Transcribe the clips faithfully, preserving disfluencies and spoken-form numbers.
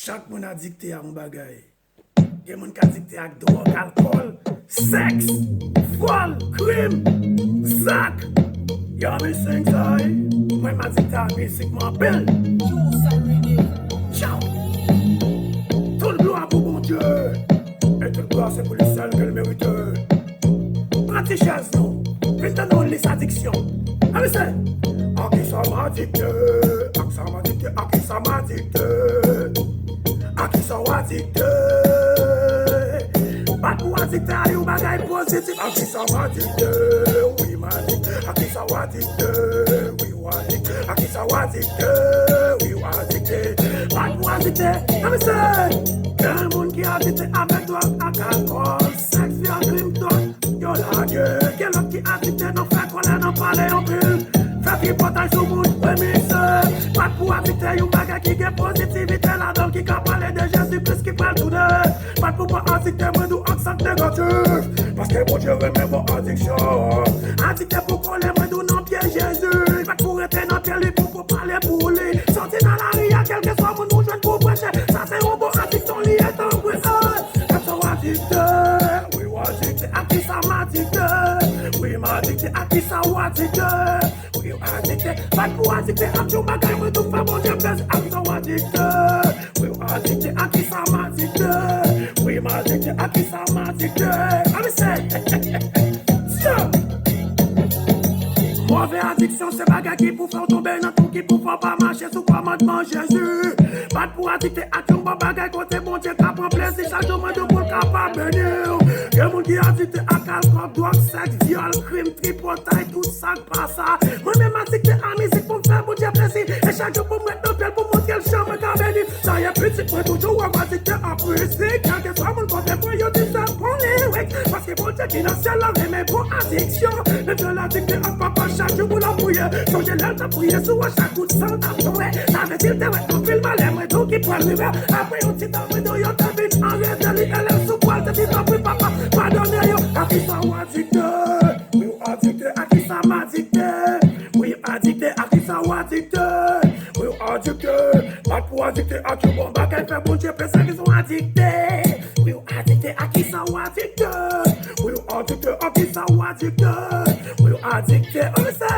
Chak moun adikte a yon bagay. Gen moun k adikte ak dwòg, alkòl, sèks, vòl, krim, zak. Y'all been saying ça, wi. Mwen, m adikte a mizik mwen anpil. Tchaw. Tout glwa pou Bondye. E tout glwa se pou li sèl ke l merite. Pran ti chèz nou. Vin tande yon lis adiksyon. Ann se. A kisa m adikte? A kisa m adikte? A kisa m adikte? A kisa w adikte? Bat pou adikte a yon bagay pozitif. A kisa m adikte? Wi, m adikte. A kisa w adikte? Wi, w adikte. A kisa w adikte? Wi, w adikte. Bat pou adikte. Ann se. Gen moun ki adikte avèk dwòg ak alkòl, sèks, vyòl, krim, dwòg. Yo lage, gen lòt ki adikte nan fè kòlè, nan pale anpil, fè tripotay sou moun, remikse. Bat pou adikte yon bagay ki gen pozitivite ladan l, ki ka pale de Jezi Kris ki pral tounen. Bat pou pa adikte, mwen di w, ak sa k negatif. Paske Bondye renmen bon adiksyon. Adikte pou kole, mwen di w, nan pye Jezi. Bat pou rete nan pye li pou, pou pale pou li. Sòti nan lari a, kèlkeswa moun ou jwenn pou preche. Sa se yon bon adiksyon, li ye tanpri. Hey! Ak sa w adikte, wi w adikte, ak kisa m adikte, wi m adikte, ak kisa w adikte, wi w adikte, bat pou adikte, ak yon bagay mwen tou fè Bondye plezi, ak sa w adikte, wi w adikte, ak kisa m adikte, wi m adikte, ak kisa m adikte, ann se, move adiksyon se bagay ki pou fè w tonbe nan twou, ki pou fè w pa mache sou kòmandman Jezi, bat pou adikte, ak yon bon bagay kote Bondye ka pran plezi chak jou, mwen di w pou l kapab beni w. Gen moun ki adikte ak alkòl, dwòg, sèks, vyòl, krim, tripotay, tout sa k pa sa. Mwen menm adikte a mizik pou m fè Bondye plezi. E chak jou pou m ret nan pye l pou m montre l jan mwen ka beni. Sa ye pitit mwen toujou wè m adikte ak mizik. Kèlkeswa moun kote mwen yo di se bon lirik. Paske Bondye ki nan syèl la renmen bon adiksyon. Menm jan l adikte ak papa chak jou pou l ap priye. Sonje lè l t ap priye sou wòch la, kout san l t ap tonbe. Sa vle di l te wè anpil malè mwen tou ki pral rive. Apre yon ti tan mwen tou yo te vin anrete li. E lè l sou kwa l te di tanpri papa padone yo. A kisa w adikte? Wi w adikte. A kisa m adikte? Wi adikte. A kisa w adikte? Wi w adikte. Bat pou adikte ak yon bon bagay fè Bondye plezi. Kisa w adikte? Wi w adikte. A kisa w adikte? Wi w adikte. A kisa w adikte? Wi w adikte. Ann se.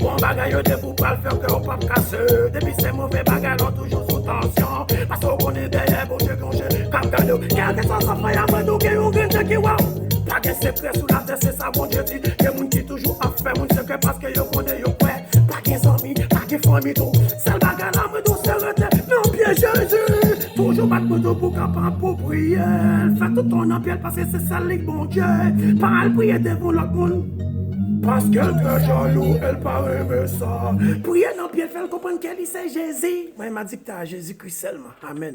Bon bagay yo depi w pral fè w kè w p ap kase. Depi se move bagay la w toujou sou tansyon. Paske w konnen dèyè Bondye gen yon je k ap gade w. Kèlkeswa sa w fè a mwen di w gen yon grenn je ki wè w. Pa gen sekrè sou latè, se sa Bondye di. Gen moun ki toujou ap fè moun sekrè paske yo konnen yo kwè. Pa gen zanmi, pa gen fanmi tou. Sèl bagay la mwen di w se rete nan pye Jezi. Toujou bat pou tou pou kapab pou priye l. Fè tout tan w nan pye l paske se sèl li k Bondye. Pa al priye devan lòt moun. Paske l trè jalou e l pa renmen sa. Priye nan pye l, fè l konprann ke li se Jezi. Mwen m adikte a Jezi Kris sèlman. Amèn.